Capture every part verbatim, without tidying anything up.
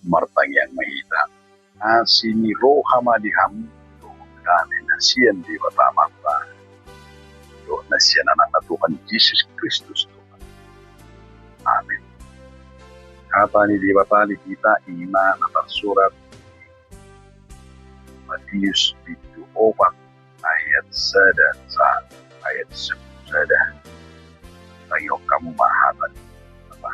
Martangiang ma hita. Asi ni roha ma di hamu dohot dame na sian Debata Amanta dohot na sian Anakna Tuhan Jesus Kristus Tuhan. Amin. Hata ni Debata di hita i ma na tarsurat Matius bindu opat ayat sada sahat ayat sampulu sada. Tangihon hamu ma hata ni Debata.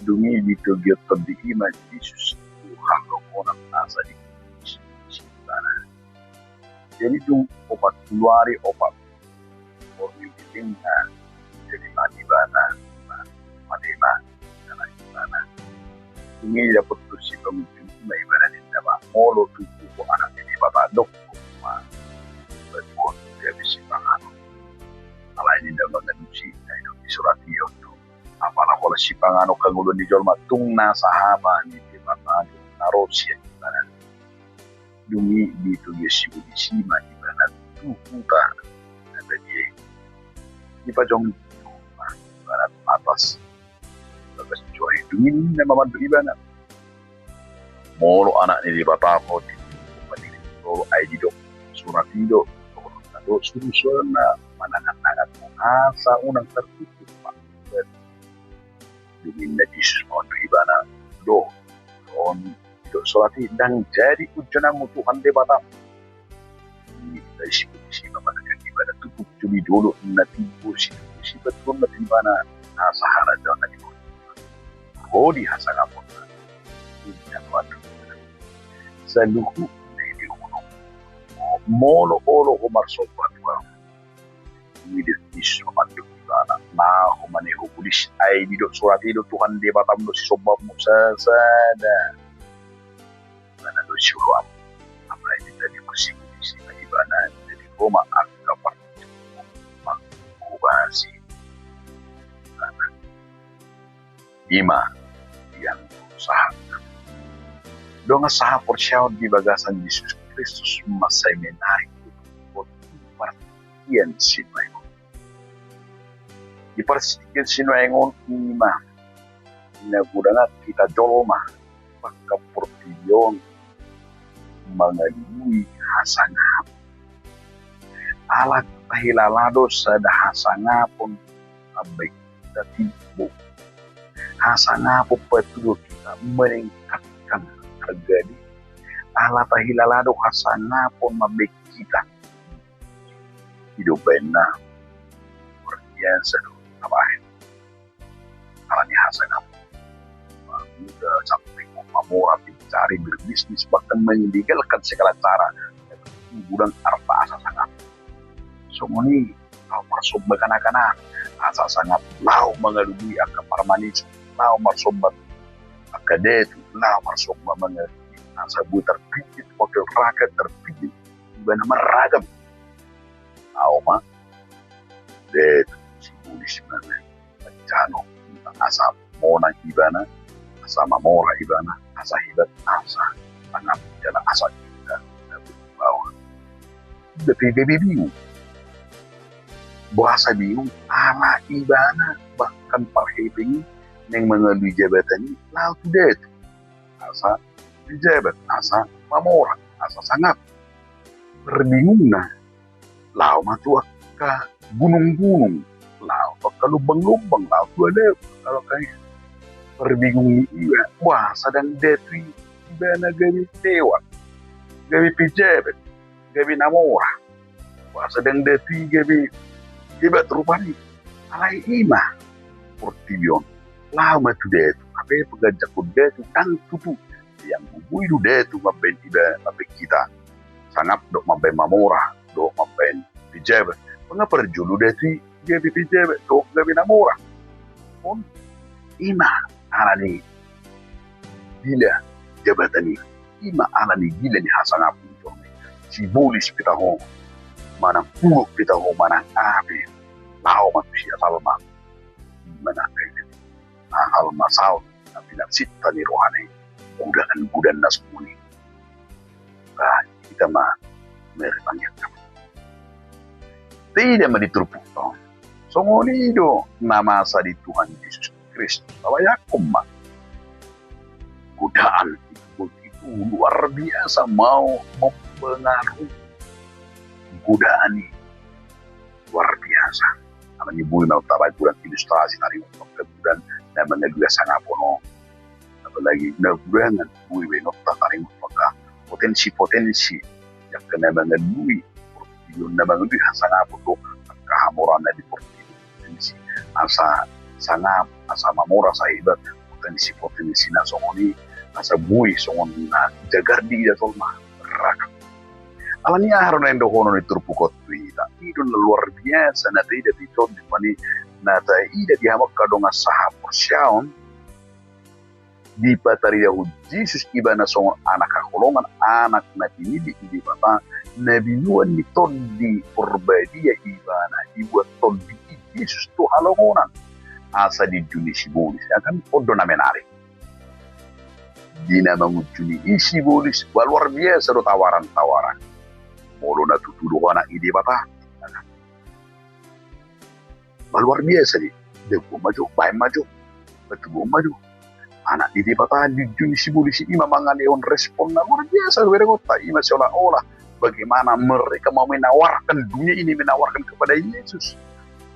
Dung i ditogihon Tondi i ma Jesus tu halomonan asa dipulisi Ibana. Jadi dung opat pulu ari opat pulu borngin denggan, jadi ma ibana, ma, mate ma, ibana, ibana. Dung i didok tu sipangunjung i ma ibana ninna ma, molo tung ho Anak ni Debata, dok ma batu on gabe sipanganon. Alai ninna ma manang disi, na didok di surat i on do. Apala holan sipanganon hangoluan ni jolma, tung nasa hata ni Debata do na ro sian ibana. Dung i ditogihon sipulisi ma ibana tu huta na badia i. Dipajongjong ma ibana tu atas bagas jua i. Dung i ninna ma mandok ibana, molo Anak ni Debata ho, di tolu ai didok surat i do, do suru suara na manangan-nangan asa unang tartutup ma. Dung i ninna Jesus ma mandok ibana, do, on didok surat i, ndang jadi unjonanmu Tuhan Debata. Dung i sipulisi ma manangihon ibana tu puncu ni dolok na timbo, sipaturuhon ma tu ibana asa harajaon na di ro di hasangaponna. Ninna ma mandok ibana, saluhutna i di gunung, molo olo ho marsomba tu ahu. Dung i didok Jesus ma mandok ibana, laho ma nian ho bulis, ai didok surat i do, Tuhan Debatam do sisombaonmu sasada. Ibana do sioloanmu. Alai ditadingkon sipulisi ma ibana, jadi ho ma angka parjolo mangobasi ibana. I ma ianggo sahat, dongan sahaporseaon di bagasan Jesus Kristus, mansai menarik do partingkian sinuaeng on. Di partingkian sinuaeng on i ma na godangan hita jolma, pangka portibi on mangalului hasangapon. Ala tahilala do sada hasangapon mambahen hita timbo. Hasangapon patuduhon hita meningkatkan harga diri. Ala tahilala do hasangapon mambahen hita. I do umbahen na luar biasa do tabahen. Ala ni hasangapon, muda sampe mamora, mencari, berbisnis, bahkan meninggalkan segala cara, godang arta asa sangap. Songon i laho marsomba gana-gana asa sangap, laho mangalului angka parmanis, laho marsomba angka datu, laho marsomba mangalului asa boi tarpinggit wakil rakyat, tarpinggit ibana marragam. Laho ma datu, sibulis ma manjalo asa monang ibana, asa mamora ibana, asa hebat, asa sangap jala asa inda na berwibawa. Tapi gabe bingung. Boasa bingung? Ala ibana bahkan parhepeng i naeng mangalului jabatan i laho tu datu asa pejabat, asa mamora, asa sangap. Parbingungna laho ma tu angka gunung-gunung, laho tu angka lumbang-lumbang, laho tu alam, laho angka i. Parbingung ni iba, boasa ndang datu i ibana gabe dewat, gabe pejabat, gabe na mora. Boasa ndang datu i gabe hebat rupani. Alai i ma portibi on, laho ma tu datu, hape peganjangkon datu ndang tutu. Ianggo boi do datu mambahen iba, mambahen hita sangap dohot mambahen mamora dohot mambahen pejabat. Nunga parjolo datu i gabe pejabat dohot gabe na mora. On i ma ala ni gila jabatan i, i ma ala ni gila ni hasangapon. Sibolis pe taho, manang puluk pe taho, manang aha pe, laho ma tusi asal ma i ma na, asal ma saut na pinarsinta ni rohana i godaan-godaan na songon i. Ba hita ma martangiang. Taida ma di turpukta on, songon i do na masa di Tuhan Jesus Kristus. Tabayangkon ma, Godaan itu begitu luar biasa, mau mempengaruhi. Godaan i luar biasa. Alani boi ma tabaen godang ilustrasi taringot angka godaan na mangalului hasangapon on. Apalagi na godangan, boi be nonta taringot angka potensi-potensi angka na mangalului portibi on, na mangalului hasangapon do angka hamoraon na di portibi on. Potensi asa sangap, asa mamora, asa hebat, potensi-potensi na songon i asa boi songon na jagar diida jolma, ragam. Alani aha do na nidohonon ni turpuk on tu hita? I do na luar biasa na taida di Tondi, na taida di hamu angka dongan sahaporseaon. Dipataridahon Jesus ibana songon anak haholongan, anak na pinillit ni Debata, na binoan ni Tondi Porbadia ibana, dibuat Tondi i Jesus tu halongonan asa diunjuni sibolis. Ya kan, on do na menarik. Di na mangunjuni i sibolis, ba luar biasa do tawaran-tawaran. Molo na tutu do ho anak ni Debata, ba luar biasa do i. Dengkon ma jo, baen ma jo, patuduhon ma jo. Anak ni Debata diunjuni sibolis i, ima mangalehon respon na luar biasa do berengonta, ima seolah-olah bagaimana mereka mau menawarkan dunia ini, menawarkan kepada Yesus.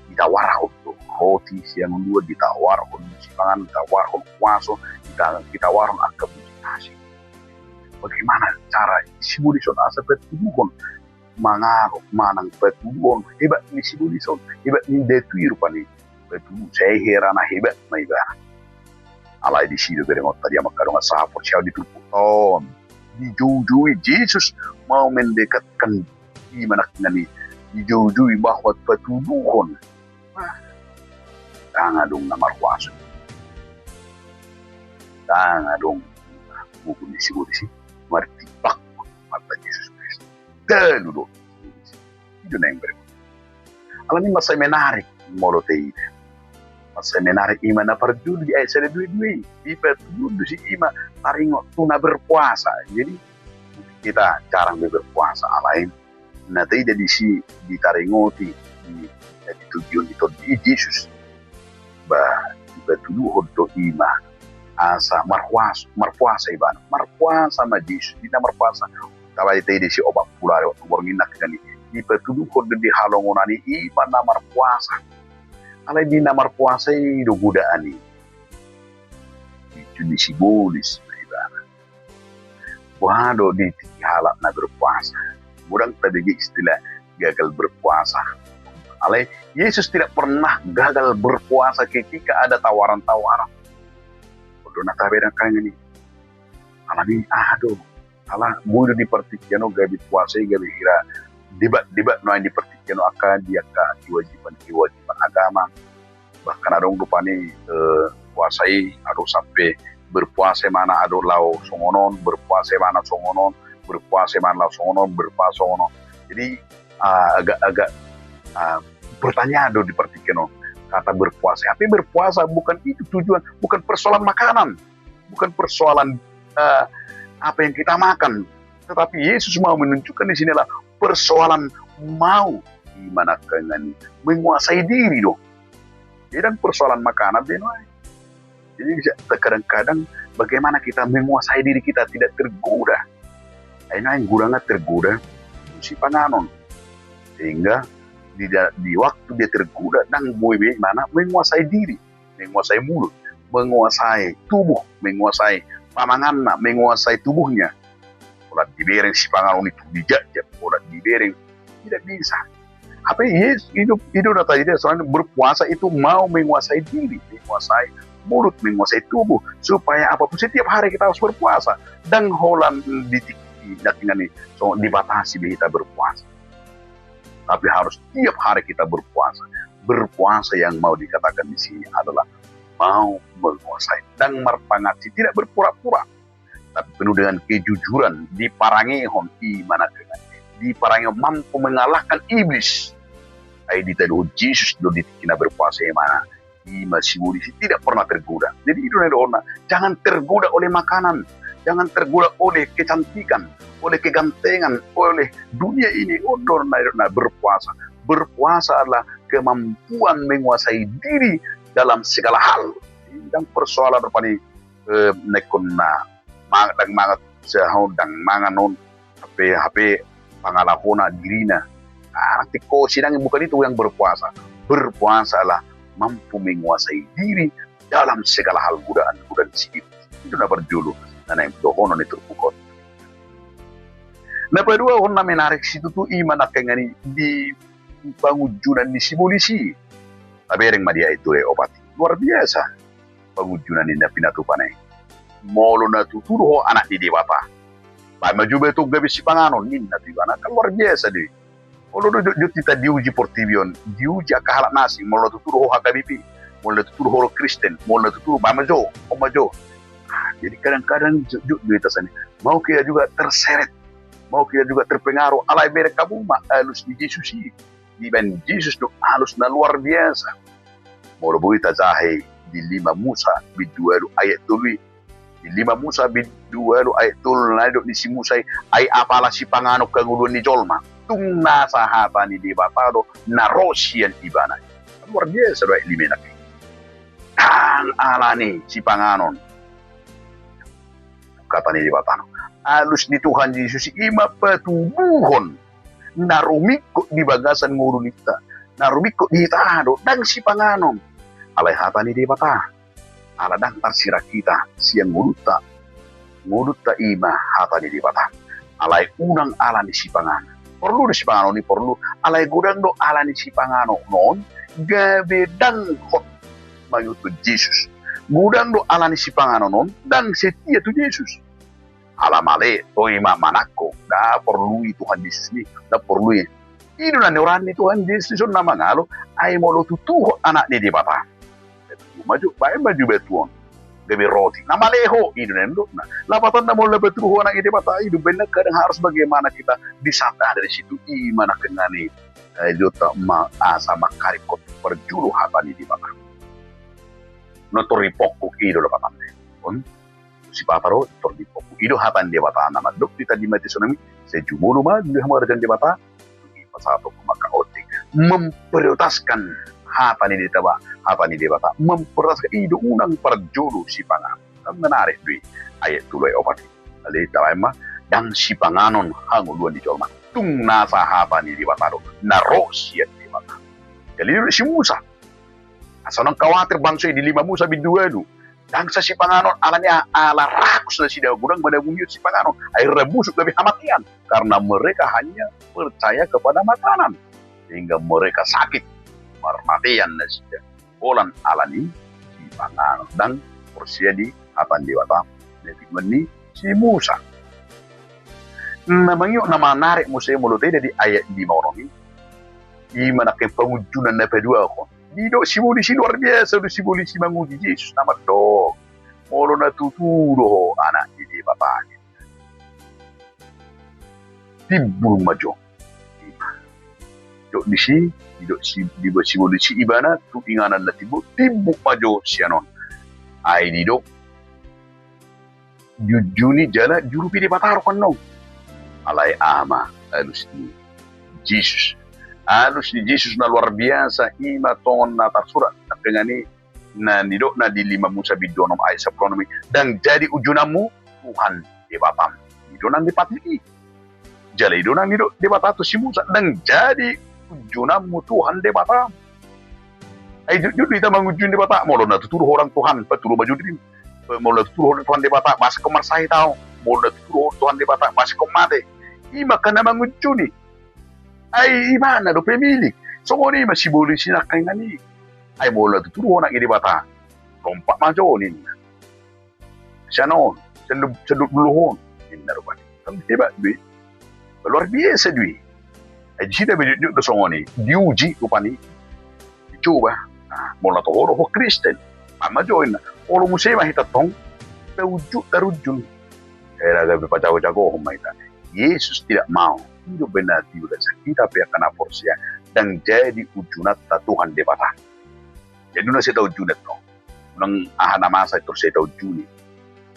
Ditawarhon do roti sian uluan, ditawarhon sipanganon, ditawarhon kuaso, dita-, ditawarhon angka bujuk asi. Bagaimana cara sibolis on asa patuduhon, mangalo manang patuduhon hebat ni sibolis on, hebat ni datu i rupani. Patudu, sai hera na hebat ma ibana. Alai disi do berengonta di hamu angka dongan sahaporseaon di turpuk on. Dijoujou i Jesus mau mendekatkan i, manang na i, dijoujou i bahwa patuduhon. Ndang adong na marhuaso. Ndang adong. Buku ni sibolis i martimbang mata Jesus Kristus. Talu do. I do na imbereng. Alani mansai menarik molo taida. Mansai menarik, ima na parjolo di ayat sada dua dua i. Dipatuduhon do si ima taringot tu na berpuasa. Jadi kita jarang be berpuasa, alai na taida disi ditaringoti di, di tugihon di Tondi i Jesus. Ba dipatuduhon do ima asa marpuas-, marpuasa ibana. Marpuasa ma Jesus, di na marpuasa. Tabaen taida disi opat pulu ari, opat pulu borngin nangkin i. Dipatuduhon do di halongonan i ima na marpuasa. Alai di na marpuasa i do godaan i. Diunjuni sibolis ma ibana. Boha do di tingki halak na berpuasa? Godang tabege istilah gagal berpuasa. Alai Yesus tidak pernah gagal berpuasa ketika ada tawaran-tawaran. On do na tabaen angka dongan i. Alani aha do? Ala boi do di partingkian on gabe puasa i gabe hira debat-debat nuaeng di partingkian on, angka di angka kewajiban-kewajiban agama. Bahkan adong rupani, eh, puasa i adong sampe berpuasa ma na adong laho songon on, berpuasa ma na songon on, berpuasa ma na laho songon on, berpuasa songon on. Jadi, ah, agak-agak, ah, pertanyaan do di partingkian on. Kata berpuasa, tapi berpuasa bukan itu tujuan, bukan persoalan makanan, bukan persoalan, eh, apa yang kita makan. Tetapi Yesus mau menunjukkan di sini adalah persoalan mau, ima nangkin i, menguasai diri do. Jadi ndang persoalan makanan be nuaeng. Jadi bisa, terkadang-kadang bagaimana kita menguasai diri kita tidak tergoda. Ai nuaeng godang tergoda sipanganon. Sehingga di da-, di waktu dia tergoda, ndang boi be ibana menguasai diri, menguasai mulut, menguasai tubuh, menguasai pamanganna, menguasai tubuhnya. Holan dibereng sipanganon itu, dijakjak, holan dibereng. Tidak bisa. Apa i, i do, i do na taida, soalnya berpuasa itu mau menguasai diri, menguasai mulut, menguasai tubuh. Supaya apa pun, setiap hari kita harus berpuasa. Ndang holan di tingki, nangkin i, so, dibatasi be hita berpuasa. Tapi harus tiap hari kita berpuasa. Berpuasa yang mau dikatakan di sini adalah mau menguasai. Ndang marpangansi, tidak berpura-pura. Tapi penuh dengan kejujuran, diparangehon, ima nangkin i, diparangehon, mampu mengalahkan iblis. Ai ditaluhon Jesus do di tingki na berpuasa, ima, ima sibolis i tidak pernah tergoda. Jadi i do na nidohonna, jangan tergoda oleh makanan, jangan tergoda oleh kecantikan, oleh kegantengan, oleh dunia ini. On do na nidohonna berpuasa. Berpuasa adalah kemampuan menguasai diri dalam segala hal. Ndang persoalan rupani, eh, na ingkon na ma-, ndang mangan sahon, ndang mangan on, hape, hape pangalahona dirina. Ah, nanti ko sidang bukan itu yang berpuasa. Berpuasalah mampu menguasai diri dalam segala hal godaan-godaan si iblis. Itu na parjolo na naeng dohonon ni turpuk on. Na paduahon na menarik situtu i ma nangkaningan i di pangunjunan ni sibolis i. Tabereng ma di ayat tolu opat. Luar biasa pangunjunan ni na pinatupa na i. Molo na tutu do ho anak ni Debata, baen ma jo batu on gabe sipanganon, ninna tu ibana. Kan luar biasa do i. Olo do jotjot hita diuji portibi on, diuji angka halak na asing, molo na tutu do ho H K B P, molo na tutu do ho Kristen, molo na tutu do, baen ma jo, on ma jo. Ah, jadi kadang-kadang jotjot do hita sani. Mau kita juga terseret, mau kita juga terpengaruh, alai bereng hamu ma alus ni Jesus i. Dibaen Jesus do alus na luar biasa. Molo boi tajaha i di lima Musa bindu ualu ayat tolu i, di lima Musa bindu ualu ayat tolu na nidok ni si Musa i, ai apala sipanganon hangoluan ni jolma, tung nasa hata ni Debata do na ro sian ibana. Luar biasa do ayat lima i nangkin. Ndang alani sipanganon, hata ni Debata do. Alus ni Tuhan Jesus i ma patuduhon na rumingkot di bagasan ngolu ni hita, na rumingkot di hita do ndang sipanganon, alai hata ni Debata. Ala ndang tarsirang hita sian ngolunta, ngolunta i ma hata ni Debata. Alai unang alani sipanganon. Porlu do sipanganon i, porlu, alai godang do alani sipanganon on gabe ndang hot mangihuthon Jesus. Godang do alani sipanganon on ndang setia tu Jesus. Ala male, toe ma manangko, ndang porlu i Tuhan Jesus i, ndang porlu i. I do na nioran ni Tuhan Jesus on na mangalo, ai molo tutu ho anak ni Debata, baen ma jo, baen ma jo batu on gabe roti. Na male ho, i do na nidokna. Lapatanna molo na patudu ho anak ni Debata, i do umbahen na kadang harus bagaimana kita di saat ada di situ, i ma nangkaningan i. Ai jotjot ma asa mangkaringkot parjolo hata ni Debata. Na tor dipongkuk i do lapatanna. On. Sipata do tor dipongkuk. I do hata ni Debata na mandok di tadi mati sonami, sai jumolo ma di hamu harajaon Debata, dung i pasahaton hamu angka otik. Memprioritaskan hata ni Debata, hata ni Debata. Memprioritaskan i do unang parjolo sipanganon. Kan menarik do i ayat tolu ayat opat i. Alai tabaen ma, ndang sipanganon hangoluan ni jolma, tung nasa hata ni Debata do na ro sian Debata. Jadi i do si Musa. Asa unang khawatir bangso i di lima Musa bindu ualu. Ndang sa sipanganon, alani aha? Ala ragus nasida godang manangihon sipanganon. Akhirna busuk gabe hamatean. Karena mereka hanya percaya kepada makanan. Sehingga mereka sakit. Marmatean nasida. Holan alani sipanganon. Ndang porsea di hata ni Debata. Na pinatupa ni si Musa. Na mangihut na menarik muse molo taida di ayat lima onom i. I ma nangkin pangunjunan na paduahon. Didok sibolis i luar biasa do sibolis i manguji Jesus na mandok. Molo na tutu do ho anak ni Debata. Timbul ma jo. Didok disi, didok si, didok sibolis i ibana, tu inganan na timbul, timbul ma jo sian on. Ai didok. Diunjuni jala jurupi Debata do kan on. Alai aha ma alus ni Jesus. Alus ni Jesus na luar biasa, i ma tongon na tarsurat nangkaningan i na nidokna di lima Musa bindu onom ayat sampulu onom i. Ndang jadi unjunanmu Tuhan Debatam. I do na nipatik i. Jala i do na nidok Debata tu si Musa, ndang jadi unjunanmu Tuhan Debata. Ai jotjot do hita mangunjuni Debata, molo na tutu do ho ndang Tuhan, patudu ma jo dirim. Molo na tutu do ho ndang Tuhan Debata, boasa ingkon marsahit ahu. Molo na tutu do ho Tuhan Debata, boasa ingkon mate. I ma angka na mangunjuni. Ai ibana do pemilik. Songon i ma sibolis i nangkaningan i. Ai molo na tutu do ho anak ni Debata, lompat ma jo ninna. Sian on, sian do-, sian do-, dolo on. Ninna rupani. Kan hebat do i. Luar biasa do i. Ai disi da be jotjot do songon i. Diuji rupani. Dicoba. Nah, molo na toho do ho Kristen, baen ma jo ninna. Olo muse ma hita tong. Taujut, tarujun. Hera gabe pajago-jagohon ma hita. Yesus tidak mau. I do umbahen na diulas. Hita pe angka na porsea. Ndang jadi unjunanta Tuhan Debata. Jadi unang sai taujuni tong. Unang aha na masa i tor sai taujuni.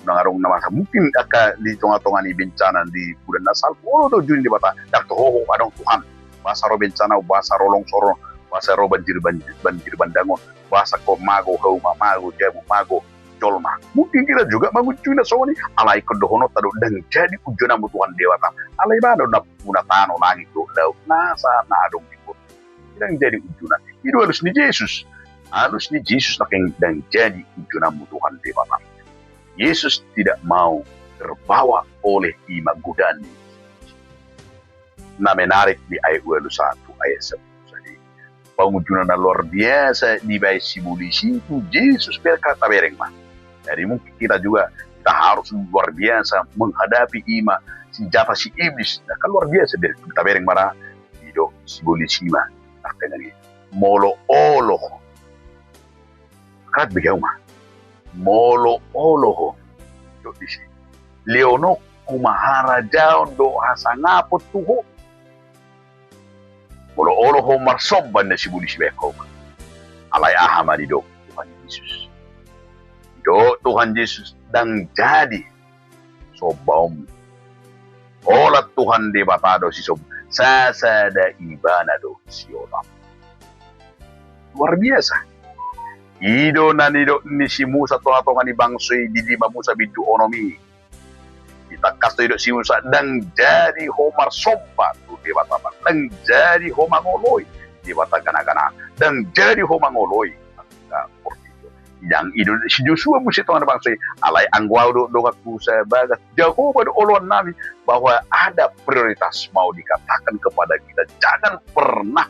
Unang adong na masa. Mungkin angka di tonga-tonga ni bencana di bulan na salpu, olo taujuni Debata. Ndang toho ho adong Tuhan. Boasa ro bencana, boasa ro longsor, boasa ro banjir, banjir, banjir bandang on. Boasa ingkon mago, hauma mago, jabu mago. jolma. Mungkin kita juga mangunjuni na songon i, alai ingkon dohononta do, ndang jadi unjunanmu Tuhan Debata. Alai Ibana do nampuna tano, langit dohot laut, nasa na adong di portibi. Ndang jadi unjunan. I do alus ni Jesus. Alus ni Jesus nangkin, ndang jadi unjunanmu Tuhan Debata. Yesus tidak mau terbawa oleh ima godaan ni. Na menarik di ayat ualu satu, ayat sampulu sada i, pangunjunan na luar biasa dibaen sibolis i tu Jesus, berkat tabereng ma. Jadi mungkin kita juga, kita harus luar biasa menghadapi ima senjata si iblis. Nah, kan luar biasa, ber-, tabereng ma ra, didok sibolis i ma nangkiningan i, molo olo ho. Kan begitu ma. Molo olo ho. Dok disi. Lehononku ma harajaon dohot hasangapon tu ho. Molo olo ho marsomba, ninna sibolis i, baen ho ma. Alai aha ma didok Tuhan Jesus? Didok Tuhan Jesus, ndang jadi sombaonmu. Holan Tuhan Debata do sisomba, sasada Ibana do sioloi. Luar biasa. I do na nidok ni si Musa tongatonga ni bangso i di lima Musa bindu onom i. Ditangkas do didok si Musa, ndang jadi ho marsomba tu debata, ndang jadi ho mangoloi debata ganagana, ndang jadi ho mangoloi angka portibi on. Ndang, i do si Josua muse tonga ni bangso i, alai anggo au dohot donganku sabagas, Jahowa do oloannami, bahwa ada prioritas mau dikatakan kepada kita, jangan pernah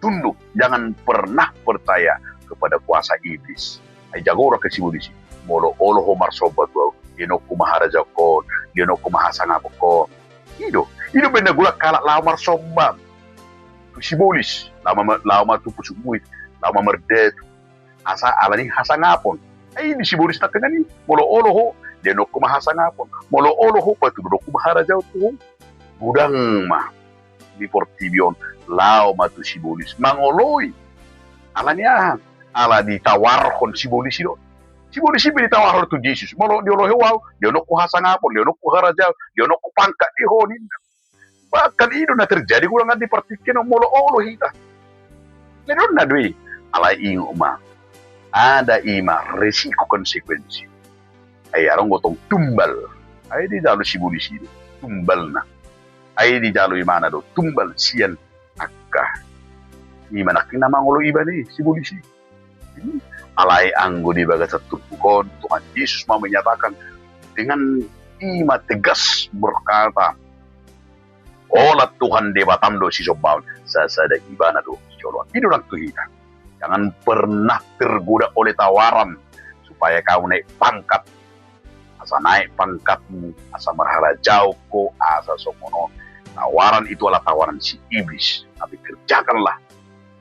tunduk, jangan pernah percaya kepada kuasa iblis. Ai jago do angka sibolis i. Molo olo ho marsomba tu au, lehononku ma harajaonkon, lehononku ma hasangaponkon. I do, i do umbahen na godang halak laho marsomba tu sibolis, laho ma, laho ma tu pusuk buhit, laho ma mardatu. Asa ala ni hasangapon. Ai di sibolis nangkiningan i, molo olo ho, lehononku ma hasangapon. Molo olo ho, patudunonku ma harajaon tu ho. Godang ma di portibi on, laho ma tu sibolis mangoloi. Ala ni aha? Ala ditawarhon sibolis i do. Sibolis i pe ditawarhon tu Jesus. Molo dioloi ho au, lehononku hasangapon, lehononku harajaon, lehononku pangkat di ho, ninna. Bahkan i do na terjadi godang di partingkian on molo olo hita. Jadi on na do i, alai ingot ma, ada ima resiko, konsekuensi. Ai adong do tong tumbal. Ai dijalo sibolis i do tumbalna. Ai dijalo imana do tumbal sian angka ima nangkin na mangoloi ibana i, sibolis i. Alai anggo di bagasan turpuk on, Tuhan Jesus ma menyatakan dengan ima tegas berkata, holan Tuhan Debatam do sisombaon, sasada Ibana do sioloi. I do nang tu hita. Jangan pernah tergoda oleh tawaran supaya kau naik pangkat. Asa naik pangkatmu, asa marharajaon ho, asa songon on. Tawaran itu adalah tawaran si iblis. Tapi kerjakanlah.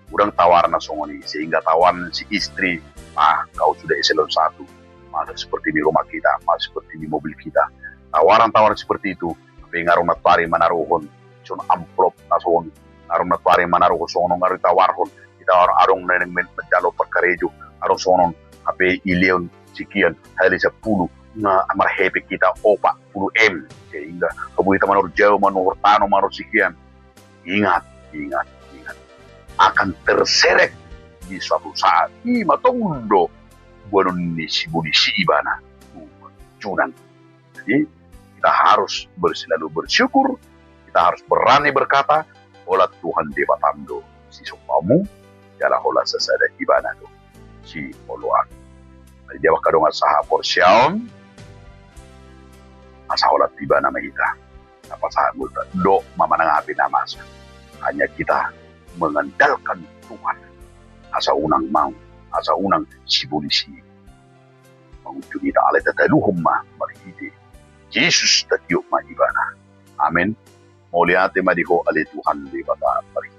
Godang tawaran na songon i, sehingga tawaran si istri, "Ma, kau sudah eselon satu, ma seperti di rumah kita, ma seperti di mobil kita." Tawaran-tawaran seperti itu, hape nga adong nantoari manaruhon songon amplop na songon, nga adong nantoari manaruhon songon on, nga adong ditawarhon, ditawarhon, adong na naeng men-, manjalo parkarejo, adong songon on, hape dilehon sekian hali sampulu, nga marhepeng hita opat pulu M, sehingga hamu hita manuhor jabu, manuhor tano, manuhor sekian. Ingat, ingat, ingat. Akan terseret di suatu saat. I ma tong do boanon ni sibolis i ibana tu pangunjunan. Jadi, kita harus ber-, selalu bersyukur, kita harus berani berkata, holan Tuhan Debatam do sisombaonmu, jala holan sasada Ibana do sioloan. Jadi dia angka dongan sahaporseaon, asa holan tu Ibana ma hita na pasahat ngolunta, dok ma manangapi na masa. Hanya kita mengandalkan Tuhan. Asa unang mau, asa unang sibolis i mangunjuni hita, alai tataluhon ma marhite Jesus, tatiop ma Ibana. Amen. Mauliate ma di Ho ale Tuhan Debata, marhite